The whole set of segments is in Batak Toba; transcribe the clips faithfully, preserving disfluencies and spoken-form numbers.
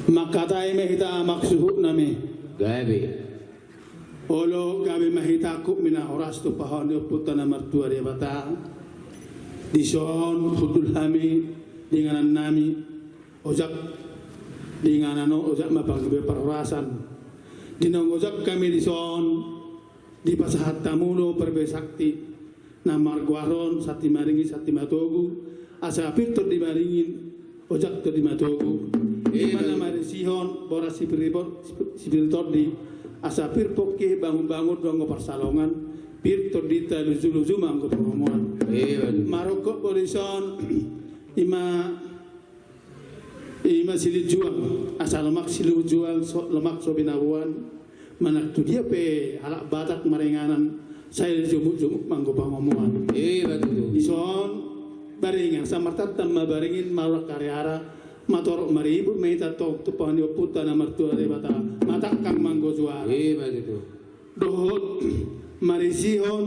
Mangkatai ma hita, amak suhut nami. Gabe. Olo, gabe ma hita, angkup ni na horas tumpahon ni Ompunta na martua Debata. Dison hundul hami di inganan nami, ojak di inganan on, ojak ma panggabean parhorasan. Di naung ojak hami dison, dipasahat hamu do parbue sakti na margoar on, Sakti Maringin, Sakti Matogu, asa pir tondi maringin, ojak tondi matogu. Ima na marisihon boras si pir, si pir tondi, asa pir pongki bangun-bangun do anggo parsalongan, pir tondinta luju-luju ma anggo pangomoan. Marungkot do dison, ima Ima silinjuang, asa lomak silinjuang, so, lomak so binaboan, manang tu dia pe halak Batak maringanan, sai jomuk-jomuk ma anggo pangomoan. Ima tutu. Dison, baringan, samartanta ma baringin, marulak ariara, matorop maribur ma hita tong, tumpahon ni Ompunta na martua Debata, matangkang ma anggo juara. Ima tutu. Dohot marisihon,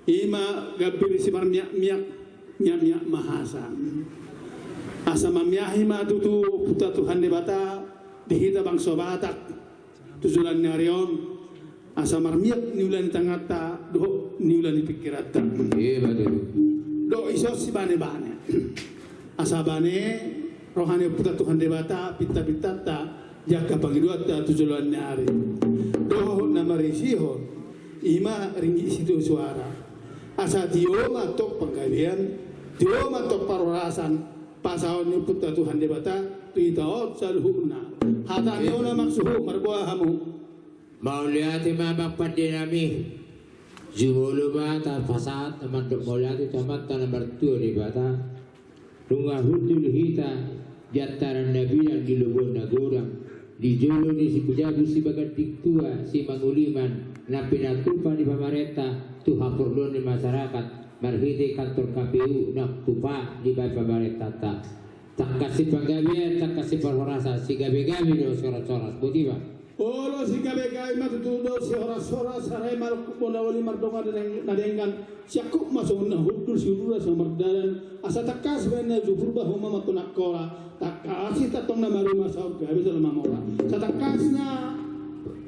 ima gambir simarmiak-miak, miak-miak mahasa. Asa mamiahi ma tutu Ompunta Tuhan Debata di hita bangso Batak tu joloan ni ari on, asa marmiak niula ni tanganta dohot niula ni pingkiranta. Ima tutu. Dohot dison sibane-bane. Asa bane roha ni Ompunta Tuhan Debata, pinta-pintanta, di angka pangidoanta tu joloan ni ari. Dohot na marisihon, ima ringgit sitio suara. Asa tio ma tong panggabean, tio ma tong parhorasan, pasahaton ni Ompunta Tuhan Debata tu hita on saluhutna. Hata ni on, amak suhut, marboa hamu. Mauliate ma, amak pande nami. Jumolo ma tapasahat na mandok mauliate tu Amanta na martua Debata. Nunga hundul hita di antaran na bilang di lobuan na godang, di jolo ni sibujabu sibaganding tua simanguliman na pinatupa ni pamarenta tu haporluan ni masyarakat marhite kantor K P U na tupa dibaen pamarentanta. Tangkas ni panggabean, tangkas ni parhorasan, sigabe-gabe do sihoras-horas. Boti ma. Olo, sigabe-gabe ma tutu do sihoras-horas, harai ma lungkut bona oli mardongan na denggan, siangkup ma songon na hundul, siudurna songon na mardalan, asa tangkas baen na uju Purba, homa ma tu Angkola, tangkas hita tong na marumah saur gabe jala mamora. Satangkasna,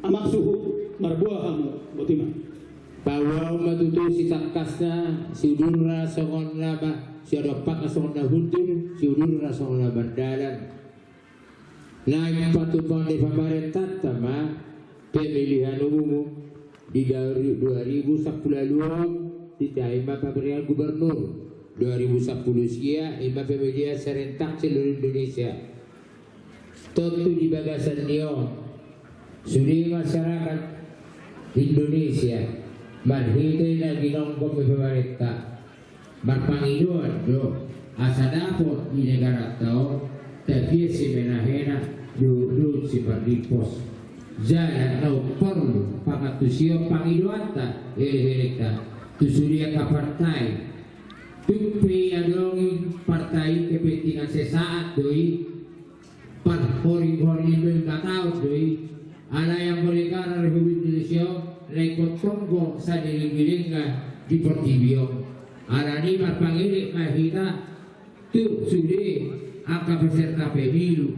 amak suhut, marboa hamu. Boti ma. Paboa ma tutu, sitangkasna, siudurna songon na ma, siadompakna songon na hundul, siudurna songon na mardalan. Naeng patupaon ni pamarentanta ma pemilihan umum di dua ribu sampulu ualu on, ditahi ma pemilihan gubernur, dua ribu sampulu sia ima pemilihan serentak seluruh Indonesia. Tontu di bagasan ni on, sude masyarakat Indonesia marhite na ginonggom ni pamarenta marpangidoan do asa dapot di negaranta on tapian simenahena dohot sipardingkos. Jala na umporlu pangantusion pangidoanta elekeleta tu sude angka partai. Tung pe adong i partai kepentingan sesaat do i, parhoring-horing do i, mataon do i. Alai anggo negara Republik Indonesia on na ingkon tonggo sadeleng-delengna di portibi on. Alani marpangelek ma hita tu sude angka peserta pemilu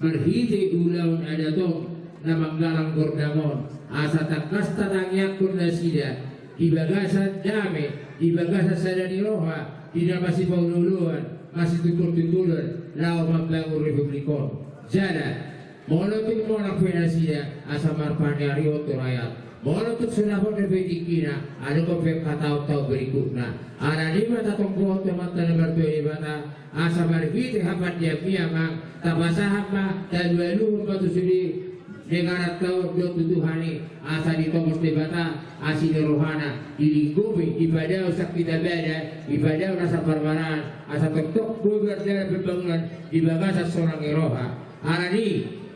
marhite ulaon adat on na manggalang gondang on, asa tangkas tatangiangkon nasida di bagasan dame, di bagasan sada ni roha, di na masipaolo-oloan, masitungkol-tungkolan laho mambangun republik on. Jala molo tung monang pe nasida asa marpaniarion tu rakyat, molo tung so dapot dope tingkina, adong dope angka taon-taon berikutna. Alani ma tatonggohon tu Amanta na martua Debata, asa marhite hapandeanMi, Amang, tapasahat ma, talualuhon ma tu sude negaranta on dohot tu Tuhan i, asa ditongos Debata asi ni rohana, dilinggomi, dipadao sangkita bada, dipadao nasa parmaraan, asa tongtong boi mardalan pembangunan di bagasan sonang ni roha. Alani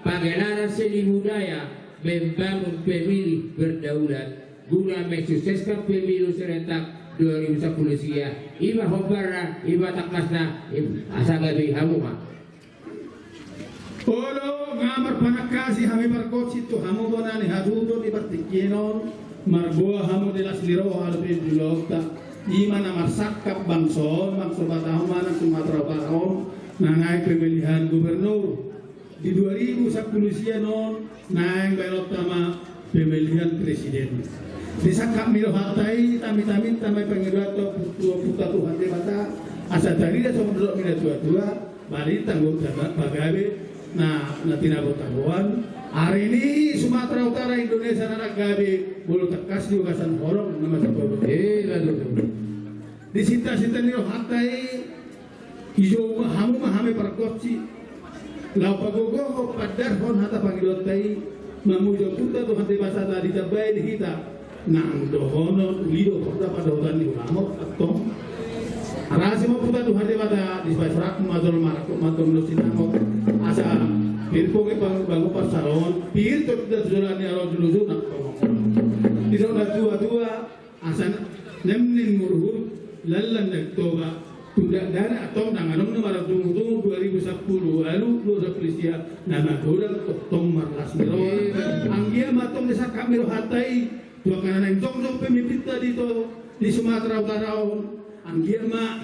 pagelaran seni budaya membangun pemilih berdaulat guna mensukseskan pemilu serentak dua ribu sampulu sia. Ima hombarna, ima tangkasna, ima, asa gabe hamu ma. Olo, nga marpanangkasi hami margonsi tu hamu bona ni hatutubu di partingkian on, marboa hamu di las ni roha dohot di ulaonta. Ima na marsangkap bangso on, bangso Batak on manang Sumatera Utara on, Na naeng pemilihan gubernur di dua ribu sampulu sia on, naeng baenonta ma pemilihan presiden. Disangkap mi rohanta i, tami-taminta ma i pangidoanta tu Ompunta Tuhan Debata, asa tarida songon didok ni natuatua, balintang do pagabe na, na tinabo-taboan. Ari ni Sumatera Utara, Indonesia na gabe, molo tangkas di bagasan horong na masuk. Eh, lalu. Di sinta-sinta ni rohanta i, ijo ma hamu ma hami pargonsi, laho pagogohon, pandarhon hata pangidoanta i, mamuji Ompunta Tuhan Debata na ditambai di hita nang dohonon uli do porda padaotan ni ulama antong. Arasi ma Ompunta Tuhan Debata, dipasahat ma jolma, ma antong do sinangot, asa pir pogi bangun parsarohon, pir tu joloan ni ari on, jolo-jolo nang antong. Didok natuatua, asa nemnem murhur, lallan dang toba, tu dakdanak antong dang adong na martungu-tungu dua ribu sampulu ualu, dua ribu sampulu sia, na magodang tongtong marlas ni roha. Anggiat ma antong disangkap ni rohanta i, tu angka na naeng jongjong pemimpinta di to, di Sumatera Utara on, anggiat ma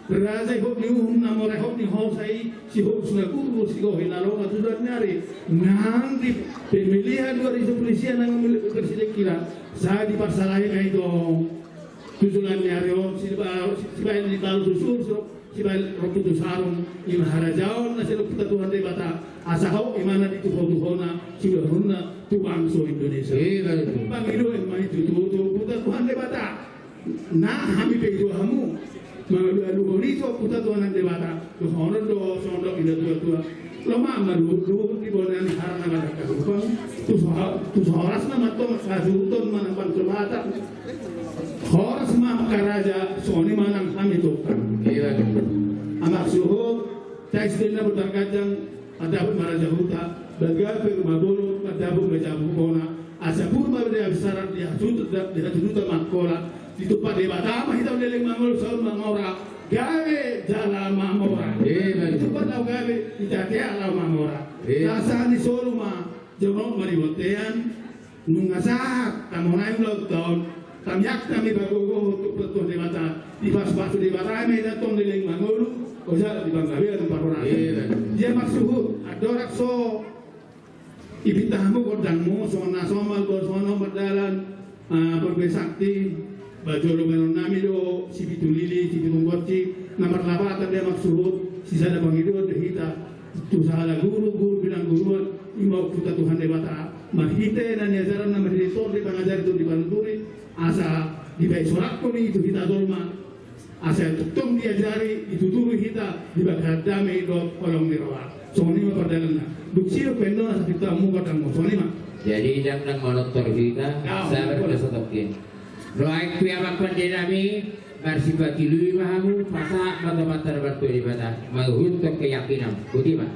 raja ihot ni uhum, na mora ihot ni hosa i, sihobus na gurgur, sigohi na longan tu joloan ni ari. Nang di pemilihan dua ribu sampulu sia nang memilih presiden hita, sai diparsalahi ma i tu joloan ni ari on, siba-, sibaen ni balu susur, so, sibaen rompu tu sarung, i ma harajaon na sian Ompunta Tuhan Debata, asa hot imana di tuho-tuhona, siulahonna tu bangso Indonesia. Iya, betul. Pangidoan ma i tu, tu, tu Ompunta Tuhan Debata. Na hami pe ido hamu mangalualuhon i tu Ompunta Tuhan Debata, dohonon do songon didok ni natuatua. Lomak ma luhut-luhut di bona ni hara na marhata hupang, tu so-, tu so horas ma antong hasuhuton manang pansolatan. Horas ma angka raja, songon i ma nang hami tongtong. Iya. Amak suhut, tai sidin na berdarkajang, mandapot ma raja huta, baga pe rumah bolon, mandapot ma jabu bona, asa pur ma di habisaran, di hatutu-, di hatututa mangkola, ditumpak Debata ma hita on leleng mangolu, saur mangora, gabe jala mamora. Amin. Ditumpak laho gabe, ditea-tea laho mamora. Amin. Asa ni solu ma, jonok ma di bontean, nunga sahat, tamonai ulaonta on, tamiak hami pagogohon tu Ompunta Tuhan Debata, dipasu-pasu Debata ma hita antong leleng mangolu, ojak di panggabean parhorasan. Iya. Dia maksud, andorang so, ipinta hamu gondangmu, songon na somal, songon na mardalan, ah, parbue sakti, ba jolo baenon nami do, sipitu lili, sipitu gonsi, na marlapatan dia maksud, sisada pangidoan do hita, tu sahala guru, guru pinangguruan, ima Ompunta Tuhan Debata, marhite na niajaranna, marhite tondi pangajari, tondi panuturi, asa dibaen soranghon i tu hita jolma, asa tongtong diajari, dituturi hita, dibahen dame dohot holong ni roha. Songon i ma pardalananna. Dung sidok pe annon asa pinta hamu gondangmu, songon i ma. Jadi ndang, ndang manortor hita, sabar do satongkin. Ro aek pe amang pande nami, marsipatilui ma hamu, pasahat ma tu Amanta na martua Debata, mangihuthon keyakinan. Boti ma.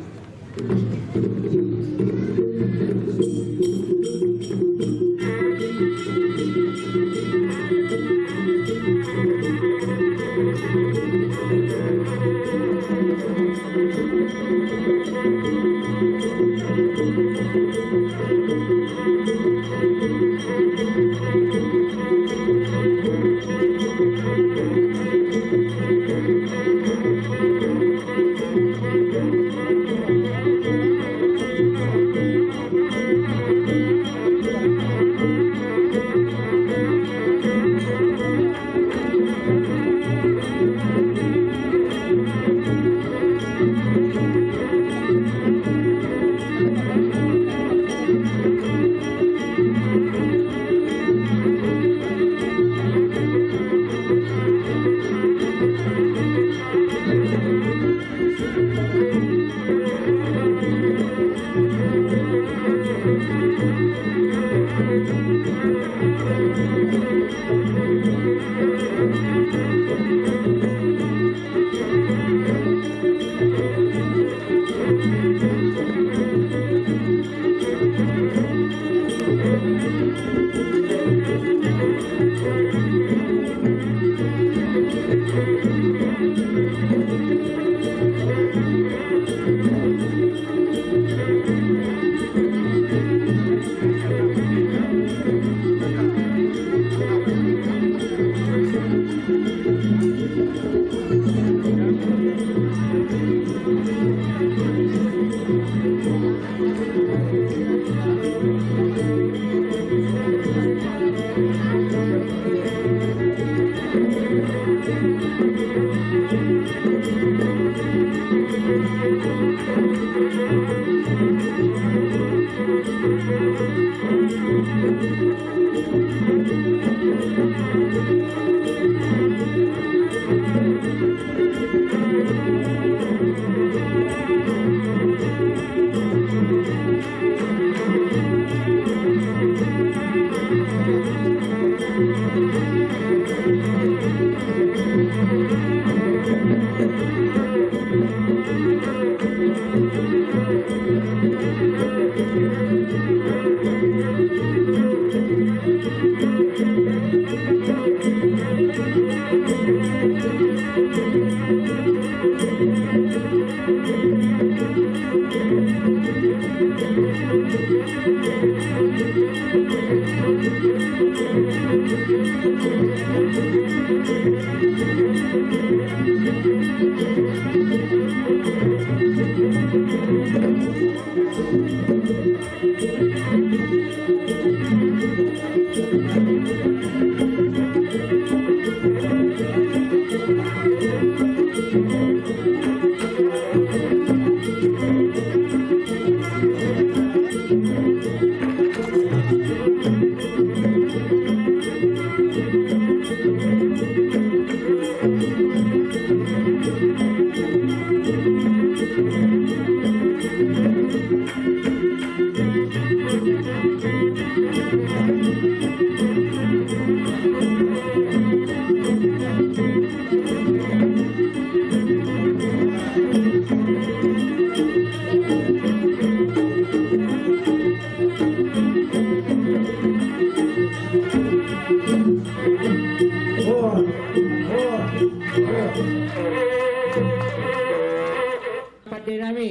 Pande nami,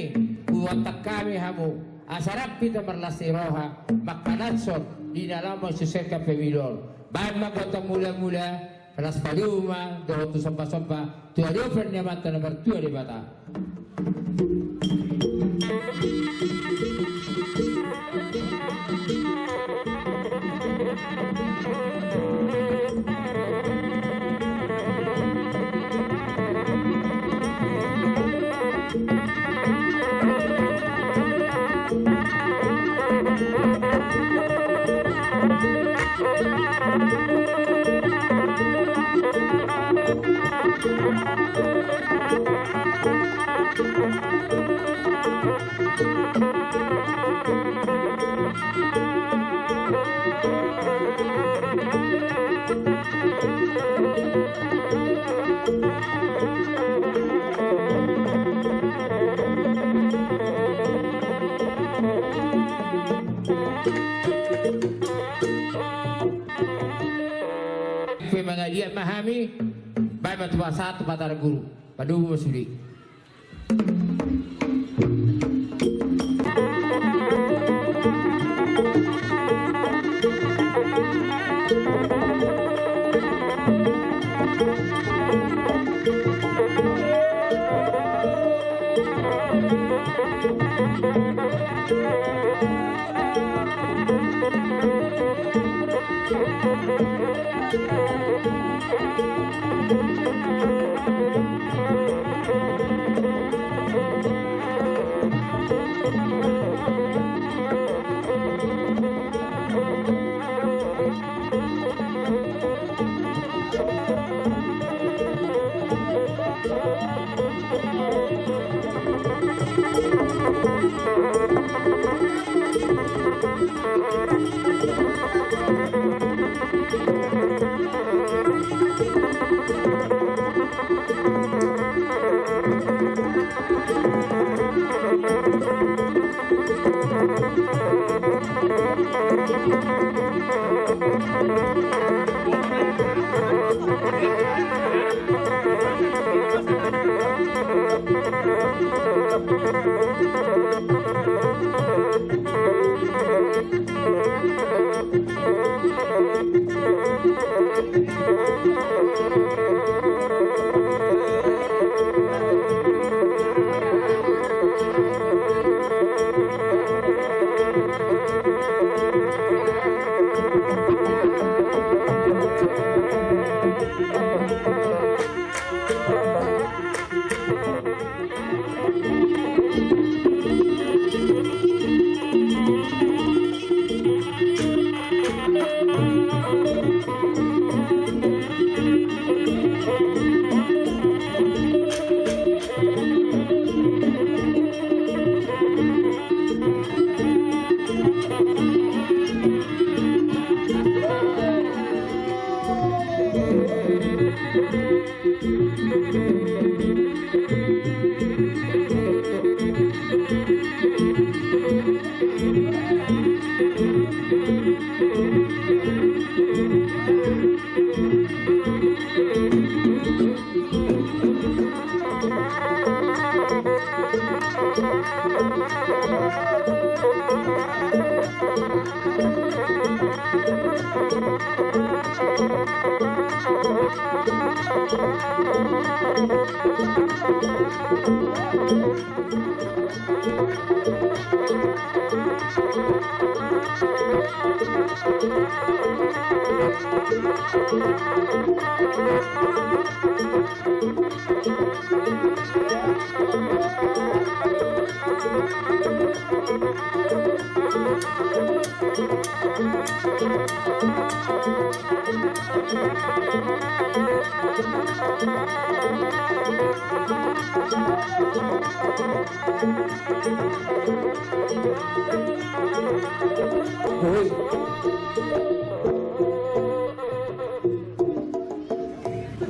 huboan hami hamu asa rap hita marlas ni roha mangkalashon di na laho masukseskan pemilu on. Baen ma gontang mula-mula, las padomu ma dohot tu somba-somba tu adopan ni Amanta na martua Debata. Pe mangaliat ma hami, baen ma tu pasahat tu Batara Guru. Padomu ma sude.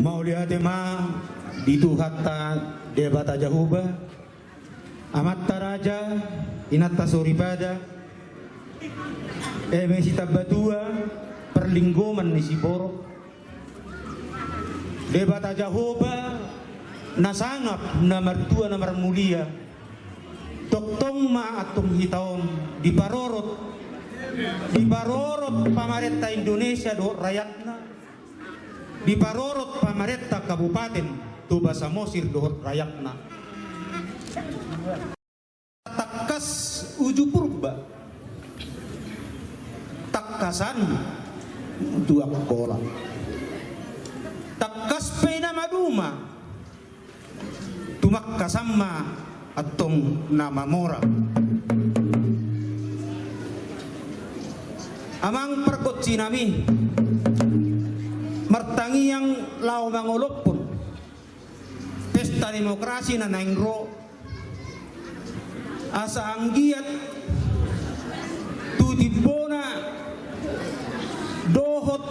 Mauliate ma di Tuhanta Debata Jahowa, Amanta raja, inanta soripada, eme sitambatua, parlinggoman ni siborok. Debata Jahowa, na sangap, na martua, na marmulia. Tongtong ma antong hita on diparorot, diparorot pamarenta Indonesia dohot rayatna, diparorot pamarenta Kabupaten Toba Samosir dohot rayatna. Tangkas uju Purba, tangkasan tu Angkola. Tangkas pe na maduma, tumangkasan ma antong na mamora. Amang pargonsinami, martangiang laho mangolophon pesta demokrasi na naeng ro, asa anggiat tu timbona dohot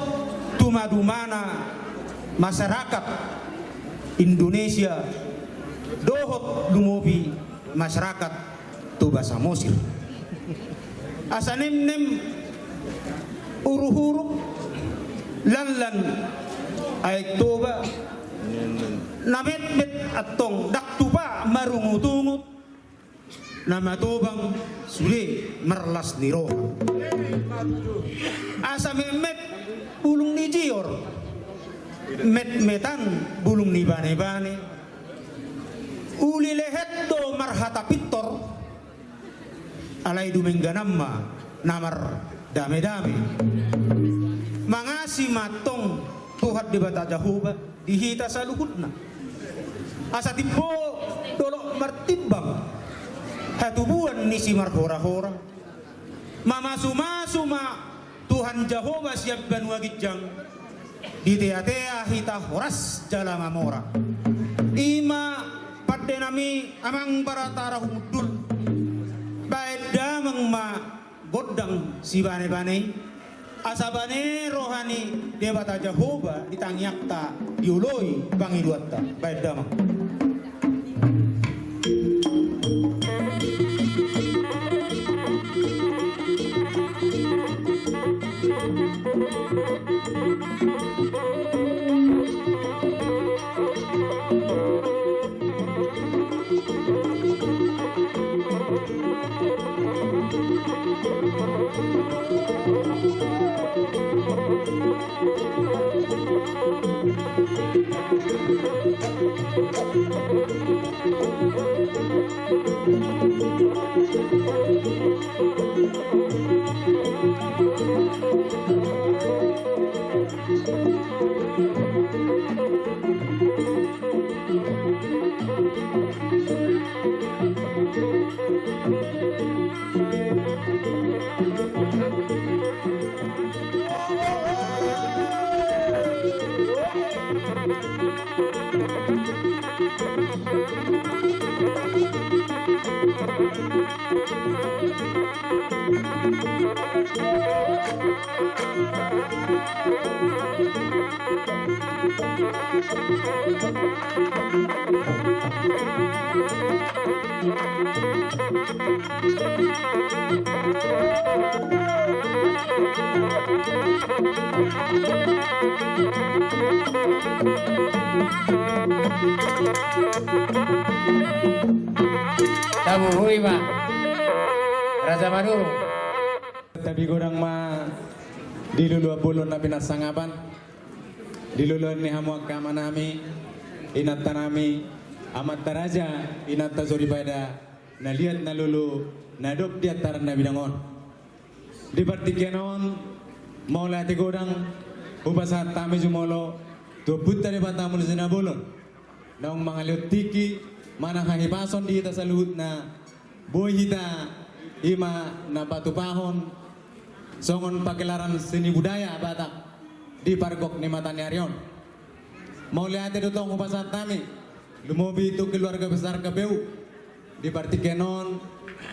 tumadumana masyarakat Indonesia dohot lumobi masyarakat Toba Samosir. Asa nemnem uruhuru lanlan aek Toba, na metmet antong ndang tupa marungutungut, na matobang sude marlas ni roha. Asa metmet bulung ni jior, metmetan bulung ni banebane. Uli lehet do marhata pintor, alai dumengganan ma na mardamedame. Mangasi ma antong Tuhan Debata Jahowa di hita saluhutna, asa timbo dolok martimbang hatubuan ni simarhorahora. Mamasumasu ma Tuhan Jahowa sian banua ginjang, diteatea hita horas jala mamora. I ma pandenami amang Baratara Humundul, baen damang ma gondang sibanebane i, asa bane roha ni Debata Jahowa di tangiangta, dioloi pangidoanta. Baen damang. Tabuhuri ma Raja Maduru. Tabi godang ma di luluan bolon na pinarsangapan, di luluan ni hamu angka amanami, inantanami, amanta raja, inanta soripada, na liat na lolo, na dob di antaran na bidang on. Di partingkian on, mauliate godang hupasahat hami jumolo tu Ompunta Debata Mulajadi Nabolon, naung mangalehon tingki manang hahipason di hita saluhutna, boi hita i ma na patupahon songon pagelaran seni budaya Batak di pargok ni mataniari on. Mauliate do tong hupasahat hami, lumobi tu keluarga besar K P U, di partingkian on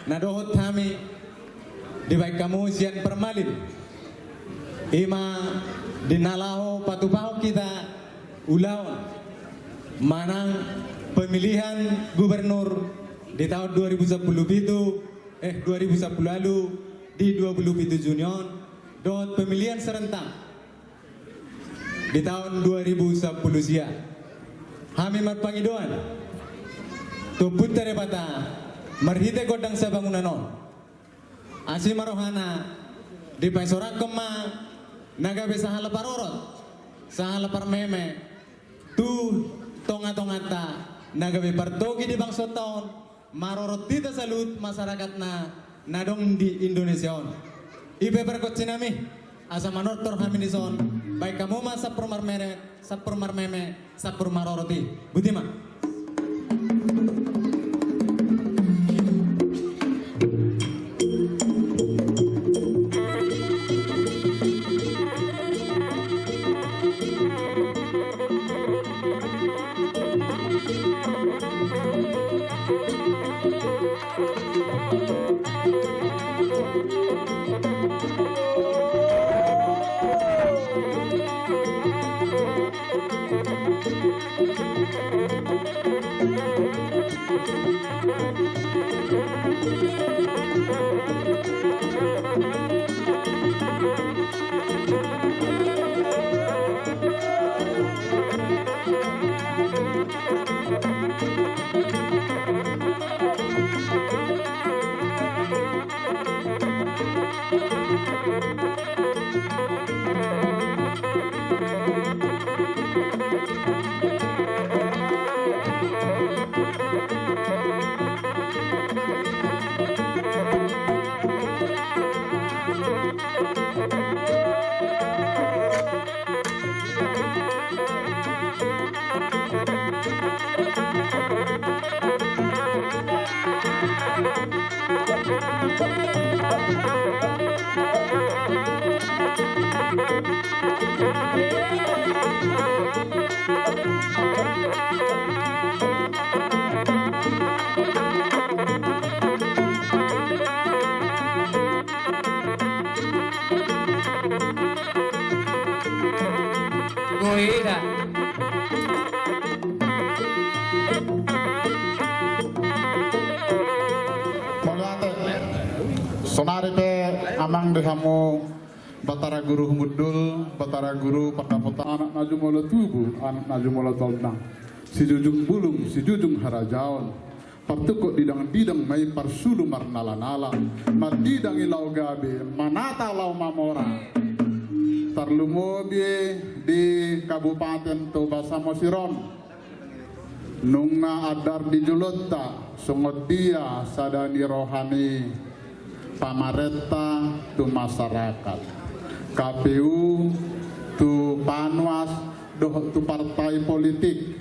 na dohot hami dibahen hamu sian Parmalin, i ma di na laho patupahon hita ulaon manang pemilihan gubernur di taon dua ribu sampulu pitu, eh, dua ribu sampulu ualu, di dua pulu pitu Juni on, dohot pemilihan serentak di taon dua ribu sampulu sia. Hami marpangidoan tu Ompunta Debata marhite gondang sabangunan on, asi ma rohana, dipasorakhon ma na gabe sahala parorot, sahala parmeme tu tongatonganta, na gabe partogi di bangsonta on, marorot hita saluhut masyarakat na, na adong di Indonesia on. I pe pargonsi nami, asa manortor hami dison, bahen hamu ma sampur marmere, sampur marmeme, sampur marorot i. Boti ma. Mauliate. Saonari pe amang di hamu Batara Guru Humundul, Batara Guru Pandapotan, anak na jumolo tubu, anak na jumolo tondang, sijujung bulung, sijujung harajaon, partungkot didang-didang ma i parsulu marnalanala, mandidang i laho gabe, manata laho mamora. Tarlumobi di Kabupaten Toba Samosir on, nunga andar di jolonta songon dia sada ni roha ni pamarenta tu masyarakat, K P U tu Panwas dohot tu partai politik,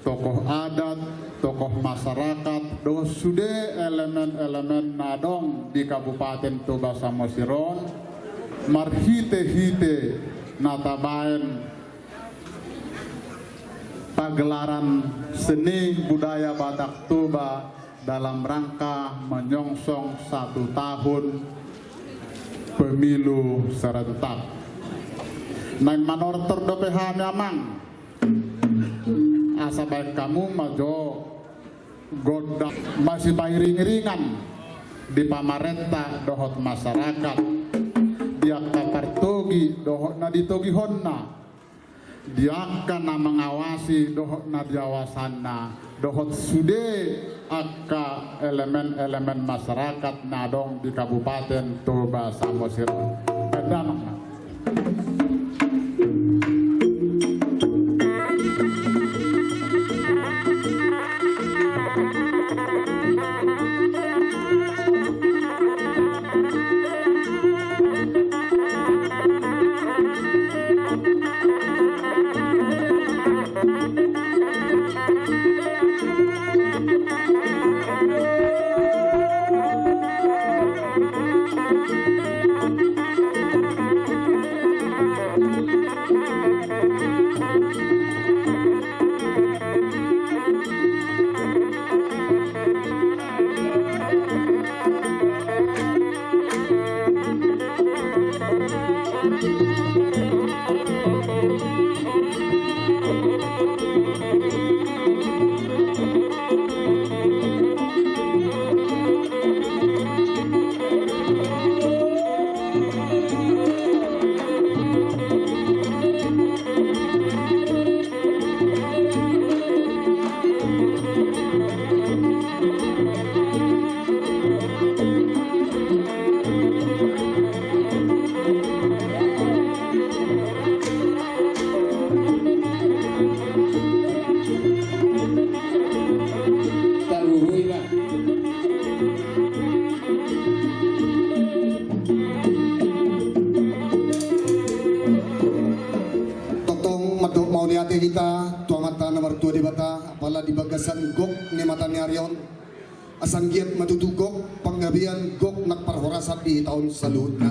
tokoh adat, tokoh masyarakat, dohot sude elemen-elemen na adong di Kabupaten Toba Samosir on, marhite-hite na tabaen pagelaran seni budaya Batak Toba dalam rangka menyongsong satu tahun pemilu serentak. Naeng manortor dope hami amang, asa baen hamu ma jo gondang masipairing-iringan di pamarenta dohot masyarakat, di angka partogi dohot na ditogihonna, di angka na mangawasi dohot na diawasanna, dohot sude angka elemen-elemen masyarakat na adong di Kabupaten Toba Samosir. Baen damang ma. Tongtong mandok mauliate hita tu Amanta na martua Debata, apala di bagasan gok ni mata ni ari on, asa anggiat ma tutu gok panggabean, gok nang parhorasan di hita on saluhutna.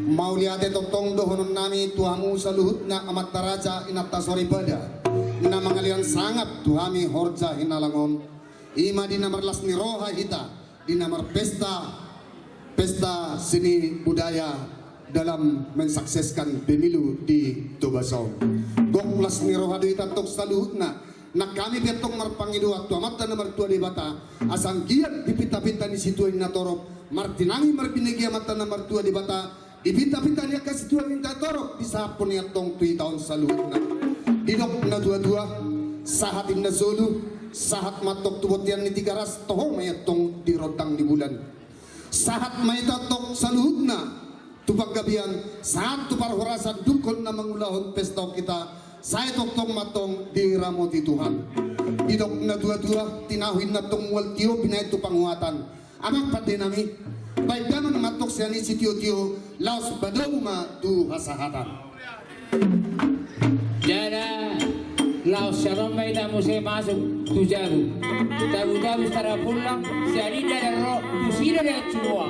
Mauliate tongtong dohononnami tu hamu saluhutna amanta raja inanta soripada, na mangalean sangap tu hami horja hinalang on. I ma di na marlas ni roha hita di na marpesta, pesta seni budaya dalam mensukseskan pemilu di Toba on. Gok las ni roha do hita antong saluhutna, nang hami pe antong marpangidoan tu Amanta na martua Debata, asa anggiat di pita-pita ni situan na torop martinangi marbinege Amanta na martua Debata, di pita-pita ni angka situan na torop disahaphon i antong tu hita on saluhutna. Didok na tua-tua, sahat inna solu, sahat ma antong tu bontean ni Tigaras, toho ma i antong di rondang ni bulan. Sahat ma hita antong saluhutna tu panggabean, sahat tu parhorasan, dungkon na mangulahon pesta on hita, sai tongtong ma antong diramoti Tuhan. Didok na tua-tua, tinahu inna antong mual tio, binahen tu panguatan. Amang pandenami, baen damang ma antong sian i sitio-tio, laos badomu ma tu hasahatan. Jala laos sian on ma hita muse masuk tu jabu. Tabu-tabu Sitarapullak, sian i jala ro tu Sida Daeng Sumua.